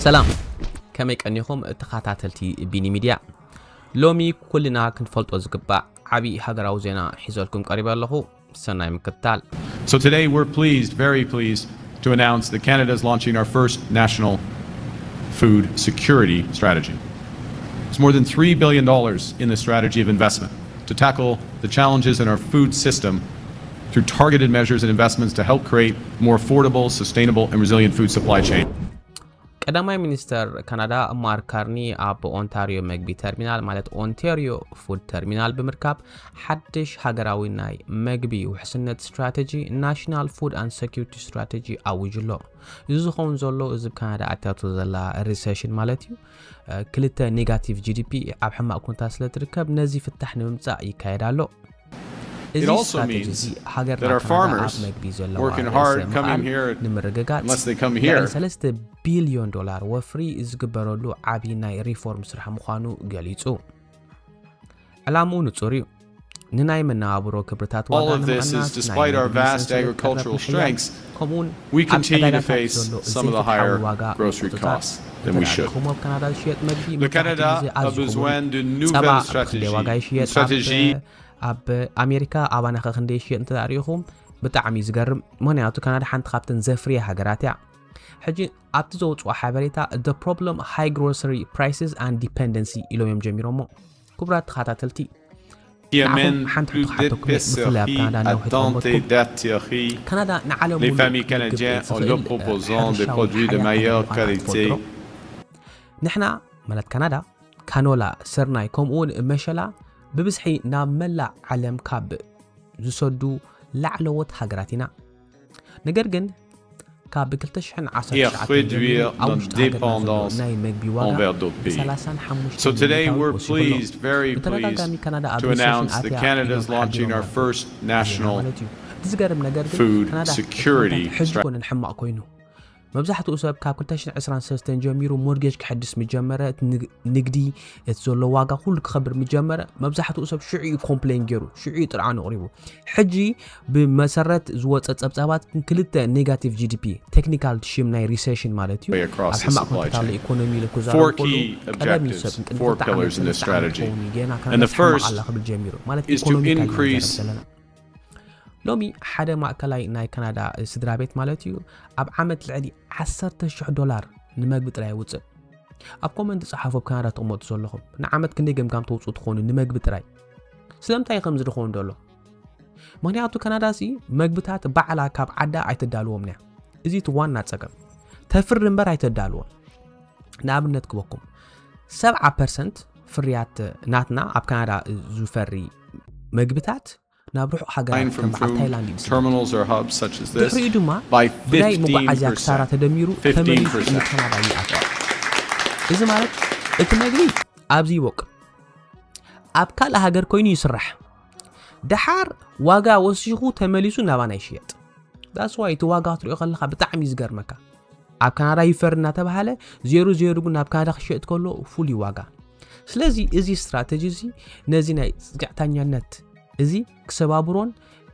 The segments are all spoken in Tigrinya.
ሰላም፣ ከመይ ቀኒኹም ተኸታተልቲ ቢኒ ሚድያ? ሎሚ ኩልና ክንፈልጦ ዝግባእ ዓብዪ ሃገራዊ ዜና ሒዘልኩም ቀሪበ ኣለኹ። ሰናይ ምክትታል። So today we're pleased, very pleased, to announce that Canada is launching our first national food security strategy. It's more than three billion dollars in the strategy of investment to tackle the challenges in our food system through targeted measures and investments to help create more affordable, sustainable, and resilient food supply chain. ቀዳማይ ሚኒስተር ካናዳ ማርክ ካርኒ ኣብ ኦንታሪዮ መግቢ ተርሚናል ማለት ኦንታሪዮ ፉድ ተርሚናል ብምርካብ ሓድሽ ሃገራዊ ናይ መግቢ ውሕስነት ስትራተጂ ናሽናል ፉድ ኣንድ ሴኩሪቲ ስትራተጂ ኣዊጁ ኣሎ። እዚ ዝኸውን ዘሎ እዚ ብ ካናዳ ኣትያቶ ዘላ ሪሰሽን ማለት እዩ። ክልተ ኔጋቲቭ ጂዲፒ ኣብ ሕማቕ ኩነታት ስለ ትርከብ ነዚ ፍታሕ ንምምጻእ ይካየድ ኣሎ። እዚ ስትራተጂ እዚ ሃገርና ካናዳ ኣብ መግቢ ዘለዋ ርእሰ ምኽኣል ንምርግጋጽ ልዕሊ ሰለስተ ቢልዮን ዶላር ወፍሪ ዝግበረሉ ዓብዪ ናይ ሪፎርም ስራሕ ምዃኑ ገሊጹ። ዕላምኡ ንጹር እዩ። ንናይ መነባብሮ ክብርታት ዋጋ ንምቕናስ፣ ናይ መግቢ ሰንሰለት ቀረብ ምሕያል፣ ከምኡውን ኣብ ዕዳጋታት ዘሎ ዘይፍትሓዊ ዋጋ ምቁጽጻር። እንተ ደኣ ርኢኹሞ ኣብ ካናዳ ዝሽየጥ መግቢ መብዛሕትኡ ግዜ ኣዝዩ ክቡር እዩ። ጸባ ኣብ ክንደይ ዋጋ ይሽየጥ? ኣብ ኣብ ኣሜሪካ ኣባና ከ ክንደይ ይሽየጥ እንተ ደኣ ርኢኹም ብጣዕሚ እዩ ዝገርም። ምኽንያቱ ካናዳ ሓንቲ ካብተን ዘፍርያ ሃገራት እያ። ሕጂ ኣብቲ ዘውፅኦ ሓበሬታ the problem high grocery prices and dependency ኢሎም እዮም ጀሚሮሞ። ክቡራት ተኸታተልቲ ንዓኹም ሓንቲ ሕቶ ክሓተኩም እየ፣ ብፍላይ ኣብ ካናዳ ነዊሕ ተቐመጥኩም። ካናዳ ንዓለም ሙሉእ ክትምግብ እትኽእል ሕርሻዊ ሓያል ዓለም ምዃና ትፈልጡ ዶ? ንሕና ማለት ካናዳ ካኖላ፣ ስርናይ ከምኡውን መሸላ ብብዝሒ ናብ መላእ ዓለም ካብ ዝሰዱ ላዕለዎት ሃገራት ኢና። ነገር ግን ካብ ክልተ ሽሕን ዓሰርተ ትሽዓተን ጀሚሩ ኣብ ውሽጢ ሃገርና ዘሎ ናይ መግቢ ዋጋ ብሰላሳን ሓሙሽተን ሚእታዊት ወሲኹ ኣሎ። ብተደጋጋሚ ካናዳ ኣብ ሪሰሽን ኣትያ ኢሎም ሓቢሮም ነይሮም። ዜና ማለት እዩ። እቲ ዝገርም ነገር ግን ካናዳ ሕጂ ኮነን ሕማቕ ኮይኑ መብዛሕትኡ ሰብ ካብ ክልተ ሽሕን ዕስራን ሰለስተን ጀሚሩ ሞርጌጅ ክሕድስ ምስ ጀመረ፣ እቲ ንግ- ንግዲ እቲ ዘሎ ዋጋ ኩሉ ክኸብር ምስ ጀመረ፣ መብዛሕትኡ ሰብ ሽዑ እዩ ኮምፕሌን ገይሩ፣ ሽዑ እዩ ጥርዓኑ ኣቕሪቡ። ሕጂ ብመሰረት ዝወፀ ፀብፃባት ክልተ ኔጋቲቭ ጂዲፒ፣ ቴክኒካል ሽም ናይ ሪሴሽን ማለት እዩ፣ ኣብ ሕማቕ ኩነታት ኣሎ ኢኮኖሚ ኢሉ ክዛረብ ከሎ፣ ቀደም እዩ ሰብ ቅድሚ ክልተ ዓመት ሰለስተ ዓመት ክኸውን እዩ ገና ካናዳ ትሕማቕ ኣላ ክብል ጀሚሩ፣ ማለት ኢኮኖሚካሊ ኢና ንዛረብ ዘለና። ሎሚ ሓደ ማእከላይ ናይ ካናዳ ስድራ ቤት ማለት እዩ ኣብ ዓመት ልዕሊ ዓሰርተ ሽሕ ዶላር ንመግቢ ጥራይ የውፅእ። ኣብ ኮመንት ጸሓፉ ኣብ ካናዳ ትቕመጡ ዘለኹም ንዓመት ክንደይ ገምጋም ተውፅኡ ትኾኑ ንመግቢ ጥራይ? ስለምንታይ ከምዚ ድኾን ደሎ? ምኽንያቱ ካናዳ ሲ መግብታት ባዕላ ካብ ዓዳ ኣይተዳልዎም እያ። እዚ እቲ ዋና ጸገም። ተፍሪ እምበር ኣይተዳልዎም። ንኣብነት ክበኩም ሰብዓ ፐርሰንት ፍርያት ናትና ኣብ ካናዳ ዝፈሪ መግብታት ናብ ርሑቕ ሃገራት ከም በዓል ታይላንድ እዩ ዝስደድ። ድሕሪኡ ድማ ብናይ መጓዓዝያ ክሳራ ተደሚሩ ተመሊሱ ንካናዳ ይኣትዋ። እዚ ማለት እቲ መግቢ ኣብዚ ይቦቅል፣ ኣብ ካልእ ሃገር ኮይኑ ይስራሕ፣ ደሓር ዋጋ ወሲኹ ተመሊሱ ናባና ይሽየጥ። That's why እቲ ዋጋ ክትሪኦ ከለኻ ብጣዕሚ እዩ ዝገርመካ። ኣብ ካናዳ ይፈሪ እናተባሃለ ዜሩ ዜሩ ግን ናብ ካናዳ ክሸጥ ከሎ ፍሉይ ዋጋ። ስለዚ እዚ ስትራተጂ እዚ ነዚ ናይ ጽግዕተኛነት እዚ ክሰባብሮን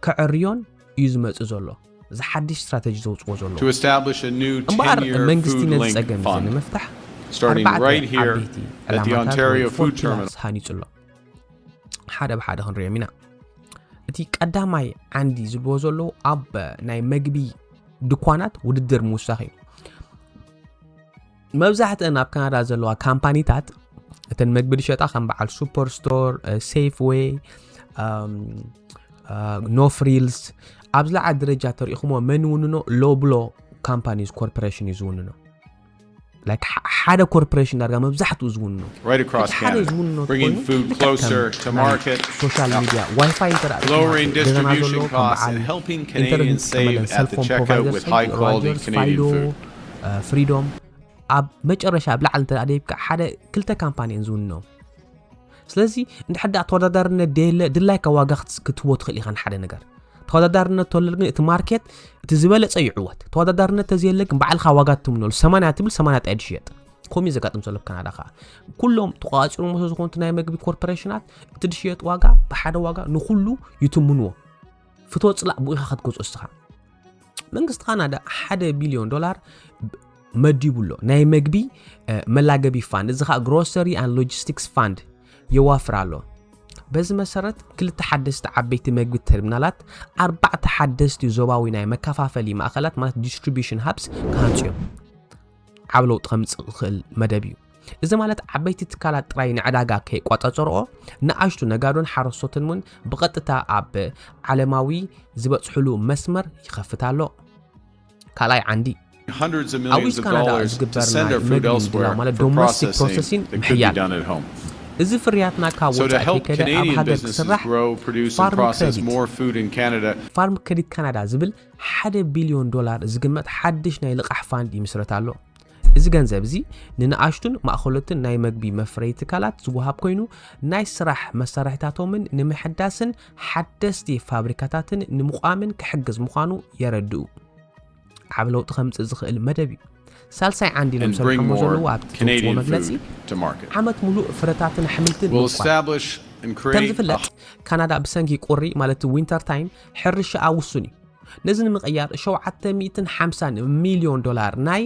ከዕርዮን እዩ ዝመጽእ ዘሎ። እዚ ሓድሽ ስትራተጂ ዘውጽዎ ዘሎ። እምበኣር መንግስቲ ነዚ ጸገም እዚ ንምፍታሕ ኣርባዕተ ዓበይቲ ዕላማታት ወይ ፎር ፒላርስ ሃኒጹ ኣሎ። ሓደ ብሓደ ክንሪኦም ኢና። እቲ ቀዳማይ ዓንዲ ዝብልዎ ዘለዉ ኣብ ናይ መግቢ ድኳናት ውድድር ምውሳኽ እዩ። መብዛሕትአን ኣብ ካናዳ ዘለዋ ካምፓኒታት እተን መግቢ ዝሸጣ ከም በዓል ሱፐር ስቶር፣ ሴፍዌይ፣ ኖ ፍሪልስ ኣብ ዝለዓለ ደረጃ ተሪእኹሞ መን ይውንኖ? ሎብሎ ካምፓኒስ ኮርፖሬሽን እዩ ዝውንኖ። Like ሓደ ኮርፖሬሽን ዳርጋ መብዛሕትኡ ዝውንኖ። Right across Canada, bringing food closer to market, social media, ዋይፋይ እንተ ደኣ lowering ገዛና ዘሎ distribution ከም costs, and በዓል helping ኢንተርኔት Canadians save ዝጥቀመለን at the ሰልፎን checkout ፕሮቫይደር with high quality ሮጀርስ፣ Canadian ፋይዶ፣ food. ፍሪዶም ኣብ መጨረሻ ኣብ ላዕሊ እንተ ደኣ ደይብካ ሓደ ክልተ ካምፓኒ እየን ዝውንኖ። ስለዚ እንድሕር ደኣ ተወዳዳርነት ደየለ ድላይካ ዋጋ ክት- ክትህቦ ትኽእል ኢኻ ንሓደ ነገር። ተወዳዳርነት ተሎ ግን እቲ ማርኬት እቲ ዝበለጸ ይዕወት። ተወዳዳርነት ተዘየለ ግን ባዕልኻ ዋጋ ትምነሉ ሰማንያ ትብል ሰማንያ ጥራይ ድሽየጥ። ከምኡ እዩ ዘጋጥም ዘሎ ኣብ ካናዳ ኸዓ። ኩሎም ተቋፂሮም ስለ ዝኾኑ እቲ ናይ መግቢ ኮርፖሬሽናት እቲ ድሽየጥ ዋጋ ብሓደ ዋጋ ንኹሉ ይትምንዎ። ፍቶ ፅላእ ብኡ ኢኻ ክትገዝኦ እስኻ። መንግስቲ ካናዳ ሓደ ቢልዮን ዶላር ብ- መዲቡ ኣሎ። ናይ መግቢ መላገቢ ፋንድ፣ እዚ ከዓ ግሮሰሪ ኣን ሎጂስቲክስ ፋንድ የዋፍር ኣሎ። በዚ መሰረት ክልተ ሓደስቲ ዓበይቲ መግቢ ተርሚናላት፣ ኣርባዕተ ሓደስቲ ዞባዊ ናይ መከፋፈሊ ማእኸላት ማለት ዲስትሪቢሽን ሃብስ ክሃንፁ እዮም። ዓብ ለውጢ ከምፅእ ዝኽእል መደብ እዩ። እዚ ማለት ዓበይቲ ትካላት ጥራይ ንዕዳጋ ከይቋፃፀርኦ፣ ንኣሽቱ ነጋዶን ሓረስቶትን እውን ብቐጥታ ኣብ ዓለማዊ ዝበፅሕሉ መስመር ይኸፍት ኣሎ። ካልኣይ ዓንዲ ኣብ ዊስ ካናዳ ዝግበር ናይ መግቢ ምድላው ማለት ዶሜስቲክ ፕሮሰሲን ምሕያል፣ እዚ ፍርያትና ካብ ወፃኢ ከይከደ ኣብ ሃገር ክስራሕ ፋርም ክሬዲት ፋርም ክሬዲት ካናዳ ዝብል ሓደ ቢልዮን ዶላር ዝግመት ሓድሽ ናይ ልቓሕ ፋንድ ይምስረት ኣሎ። እዚ ገንዘብ እዚ ንንኣሽቱን ማእኸሎትን ናይ መግቢ መፍረይ ትካላት ዝወሃብ ኮይኑ፣ ናይ ስራሕ መሳርሕታቶምን ንምሕዳስን ሓደስቲ ፋብሪካታትን ንምቋምን ክሕግዝ ምዃኑ የረድኡ። ዓብ ለውጢ ከምፅእ ዝኽእል መደብ እዩ። ሳልሳይ ዓንዲ ኢሎም ሰሪሖሞ ዘለዉ ኣብቲ ዘውፅዎ መግለፂ ዓመት ሙሉእ ፍረታትን ኣሕምልትን ምቋም። ከም ዝፍለጥ ካናዳ ብሰንኪ ቁሪ ማለት ዊንተር ታይም ሕርሻ ውሱን እዩ። ነዚ ንምቕያር ሸውዓተ ሚእትን ሓምሳን ሚልዮን ዶላር ናይ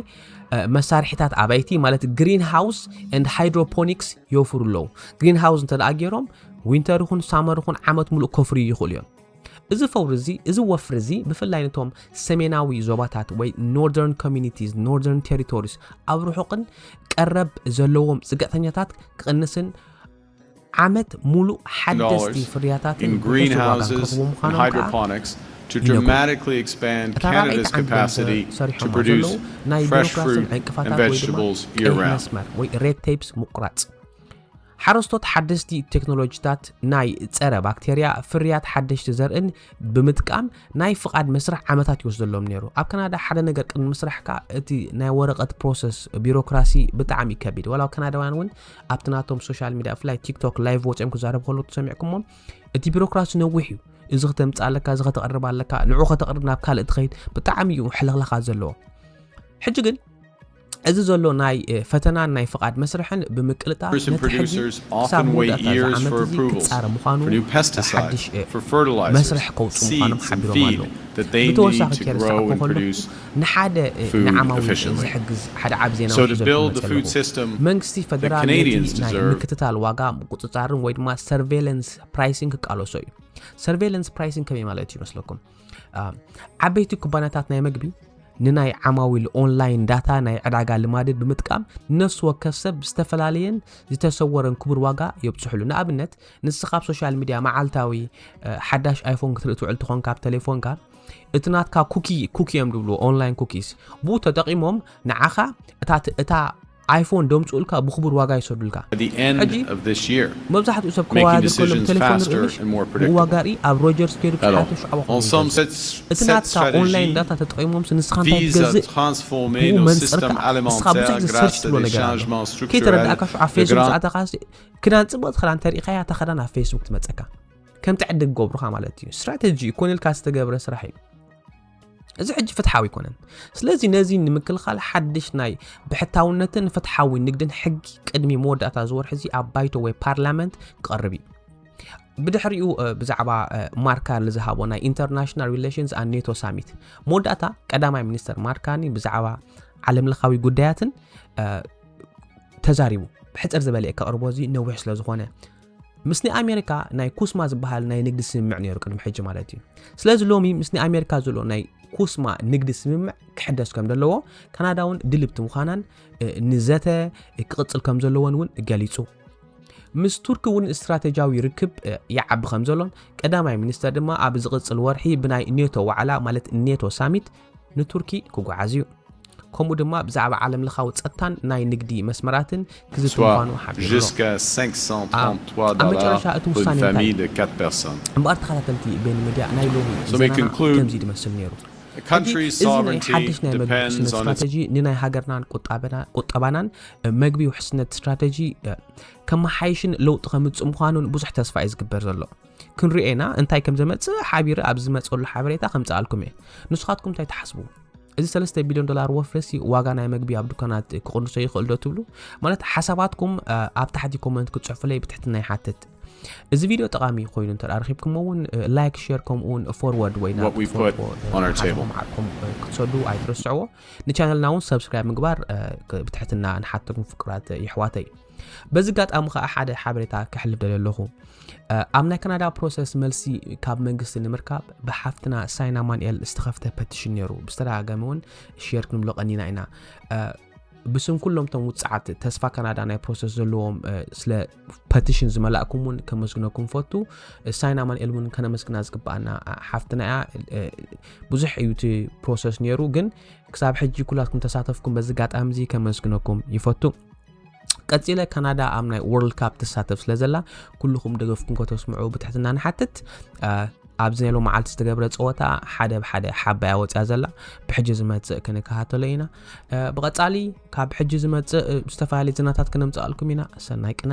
መሳርሒታት ኣባይቲ ማለት ግሪን ሃውስ ኤንድ ሃይድሮፖኒክስ የውፍሩ ኣለዉ። ግሪን ሃውስ እንተ ደኣ ገይሮም ዊንተር ይኹን ሳመር ይኹን ዓመት ሙሉእ ከፍርዩ ይኽእሉ እዮም። እዚ ፈውሪ እዚ፣ እዚ ወፍሪ እዚ ብፍላይ ነቶም ሰሜናዊ ዞባታት ወይ ኖርደርን ኮሚኒቲስ፣ ኖርደርን ቴሪቶሪስ ኣብ ርሑቕን ቀረብ ዘለዎም ጽግዕተኛታት ክቕንስን ዓመት ሙሉእ ሓደስቲ ፍርያታትን ብሕሱር ዋጋ ክረኽቡ ምዃኖም ከዓ ይነግሩ። እታ ራብዐይቲ ዓንዲ ሰሪሖማ ዘለዉ ናይ ቢሮክራስን ዕንቅፋታት ወይ ድማ ቀይሕ መስመር ወይ ሬድ ቴፕስ ምቁራፅ። ሓረስቶት ሓደስቲ ቴክኖሎጂታት ናይ ጸረ ባክቴርያ ፍርያት ሓደሽቲ ዘርእን ብምጥቃም ናይ ፍቓድ መስርሕ ዓመታት ይወስደሎም ነይሩ። ኣብ ካናዳ ሓደ ነገር ቅድሚ ምስራሕካ እቲ ናይ ወረቐት ፕሮሰስ ቢሮክራሲ ብጣዕሚ ከቢድ። ዋላ ካናዳውያን እውን ኣብቲ ናቶም ሶሻል ሚድያ ብፍላይ ቲክቶክ ላይቭ ወፂኦም ክዛረቡ ከለዉ ተሰሚዕኩሞም እቲ ቢሮክራሲ ነዊሕ እዩ። እዚ ከተምፅእ ኣለካ፣ እዚ ከተቕርብ ኣለካ፣ ንዑ ከተቕርብ ናብ ካልእ ትኸይድ ብጣዕሚ እዩ ሕልኽላኻት ዘለዎ። ሕጂ ግን እዚ ዘሎ ናይ ፈተናን ናይ ፍቓድ መስርሕን ብምቅልጣፍ ነቲ ሕጊ ክሳብ መወዳእታ እዚ ዓመት እዚ ክጻረ ምዃኑ ሓድሽ መስርሕ ከውፁ ምዃኖም ሓቢሮም ኣለዉ። ብተወሳኺ ከየረሳዕኩ ከለኹ ንሓደ ንዓማዊ ዝሕግዝ ሓደ ዓብ ዜና ወሒዘልኩም መፅእ ኣለኹ። መንግስቲ ፈደራል ነቲ ናይ ምክትታል ዋጋ ምቁፅፃርን ወይ ድማ ሰርቬለንስ ፕራይሲንግ ክቃለሶ እዩ። ሰርቬለንስ ፕራይሲንግ ከመይ ማለት እዩ ይመስለኩም? ዓበይቲ ኩባንያታት ናይ መግቢ ንናይ ዓማዊል ኦንላይን ዳታ ናይ ዕዳጋ ልማድን ብምጥቃም ንነፍሲ ወከፍ ሰብ ዝተፈላለየን ዝተሰወረን ክቡር ዋጋ የብፅሕሉ። ንኣብነት ንስኻ ኣብ ሶሻል ሚድያ መዓልታዊ ሓዳሽ ኣይፎን ክትርኢ ትውዕል ትኾንካ ኣብ ቴሌፎንካ እቲ ናትካ ኩኪ ኩኪ እዮም ዝብልዎ ኦንላይን ኩኪስ ብኡ ተጠቒሞም ንዓኻ እታ ኣይፎን ደምፅኡልካ ብክቡር ዋጋ ይሰዱልካ። ሕጂ መብዛሕትኡ ሰብ ከዋግር ከሎ ብቴሌፎን ርምሽ ብኡ ዋጋ ርኢ ኣብ ሮጀርስ ከይዱ ክሓቶ ሽዑ ዋጋ እቲ ናትካ ኦንላይን ዳታ ተጠቒሞምስ ንስኻ እንታይ ትገዝእ ብኡ መንፅርካ ንስኻ ብዙሕ ግዜ ሰርች ትብሎ ነገር ኣሎ። ከይተረዳእካ ሽዑ ኣብ ፌስቡክ ዝኣተኻ ክዳን ፅብቕቲ ክዳን ተሪኢኻያ እታ ክዳን ኣብ ፌስቡክ ትመፀካ። ከምቲ ዕድግ ገብሩኻ ማለት እዩ። ስትራተጂ ይኮን ኢልካ ዝተገብረ ስራሕ እዩ። እዚ ሕጂ ፍትሓዊ ኣይኮነን። ስለዚ ነዚ ንምክልኻል ሓድሽ ናይ ብሕታውነትን ፍትሓዊ ንግድን ሕጊ ቅድሚ መወዳእታ እዚ ወርሒ እዚ ኣብ ባይቶ ወይ ፓርላመንት ክቐርብ እዩ። ብድሕሪኡ ብዛዕባ ማርክ ካርኒ ዝሃቦ ናይ ኢንተርናሽናል ሪሌሽንስ ኣን ኔቶ ሳሚት መወዳእታ ቀዳማይ ሚኒስተር ማርክ ካርኒ ብዛዕባ ዓለምለኻዊ ጉዳያትን ተዛሪቡ። ብሕፅር ዝበለ እየ ከቕርቦ እዚ ነዊሕ ስለ ዝኾነ ምስ ናይ ኣሜሪካ ናይ ኩስማ ዝበሃል ናይ ንግዲ ስምምዕ ነይሩ ቅድሚ ሕጂ ማለት እዩ። ስለዚ ሎሚ ምስ ናይ ኣሜሪካ ዘሎ ናይ ኩስማ ንግዲ ስምምዕ ክሕደስ ከም ዘለዎ ካናዳ እውን ድልብቲ ምዃናን ንዘተ ክቕፅል ከም ዘለዎን እውን ገሊፁ። ምስ ቱርኪ እውን ስትራቴጂያዊ ርክብ ይዓቢ ከም ዘሎን ቀዳማይ ሚኒስተር ድማ ኣብ ዝቕፅል ወርሒ ብናይ ኔቶ ዋዕላ ማለት ኔቶ ሳሚት ንቱርኪ ክጓዓዝ እዩ። ከምኡ ድማ ብዛዕባ ዓለም ለኻዊ ጸጥታን ናይ ንግዲ መስመራትን ክዝቲ ምዃኑ ሓቢሩ ኣሎ። ኣብ መጨረሻ እቲ ውሳነ እንታይ እዩ? እምበኣር ተኸታተልቲ ቤን ሚድያ ናይ ሎሚ ዜናና ከምዚ ድመስል ነይሩ። ሕጂ እዚ ናይ ሓድሽ ናይ መግቢ ውሕስነት ስትራተጂ ንናይ ሃገርናን ቁጠባናን መግቢ ውሕስነት ስትራተጂ ከመሓይሽን ለውጢ ከምጽእ ምዃኑን ብዙሕ ተስፋ እዩ ዝግበር ዘሎ። ክንሪኦ ኢና እንታይ ከም ዘመጽእ ሓቢሩ ኣብ ዝመጸሉ ሓበሬታ ከምጽኣልኩም እየ። ንስኻትኩም እንታይ ትሓስቡ? እዚ ሰለስተ ቢልዮን ዶላር ወፍርሲ ዋጋ ናይ መግቢ ኣብ ድኳናት ክቕንሶ ይኽእል ዶ ትብሉ? ማለት ሓሳባትኩም ኣብ ታሕቲ ኮመንት ክትጽሕፉለይ ብትሕትና ይሓትት። እዚ ቪድዮ ጠቓሚ ኮይኑ እንተ ረኺብኩሞ እውን ላይክ፣ ሼር፣ ከምኡ እውን ፎርወርድ ወይ ናብ What we put on our table. መዓርኩም ክትሰዱ ኣይትረስዕዎ። ንቻነልና እውን ሰብስክራይብ ምግባር ብትሕትና ንሓተኩም ፍቅራት ይሕዋተይ። በዚ ኣጋጣሚ ከዓ ሓደ ሓበሬታ ክሕልፍ ደልየ ኣለኹ። ኣብ ናይ ካናዳ ፕሮሰስ መልሲ ካብ መንግስቲ ንምርካብ ብሓፍትና ሳይን ኣማንኤል ዝተኸፍተ ፐቲሽን ነይሩ። ብዝተደጋጋሚ እውን ሼር ክንብሎ ቀኒና ኢና። ብስም ኩሎም እቶም ውፅዓት ተስፋ ካናዳ ናይ ፕሮሰስ ዘለዎም ስለ ፐቲሽን ዝመላእኩም እውን ከመስግነኩም ፈቱ። ሳይን ኣማንኤል እውን ከነመስግና ዝግባኣና ሓፍትና እያ። ብዙሕ እዩ እቲ ፕሮሰስ ነይሩ፣ ግን ክሳብ ሕጂ ኩላትኩም ተሳተፍኩም በዚ ኣጋጣሚ እዚ ከመስግነኩም ይፈቱ። ቀፂለ ካናዳ ኣብ ናይ ወርልድ ካፕ ትሳተፍ ስለ ዘላ ኩልኹም ደገፍኩም ከተስምዑ ብትሕትና ንሓትት። ኣብዚ ናይ ሎመዓልቲ ዝተገብረ ፀወታ ሓደ ብሓደ ሓባያ ወፅያ ዘላ ብሕጂ ዝመፅእ ክንከታተሎ ኢና። ብቐፃሊ ካብ ሕጂ ዝመፅእ ዝተፈላለዩ ዜናታት ክነምፅኣልኩም ኢና። ሰናይ ቅነ።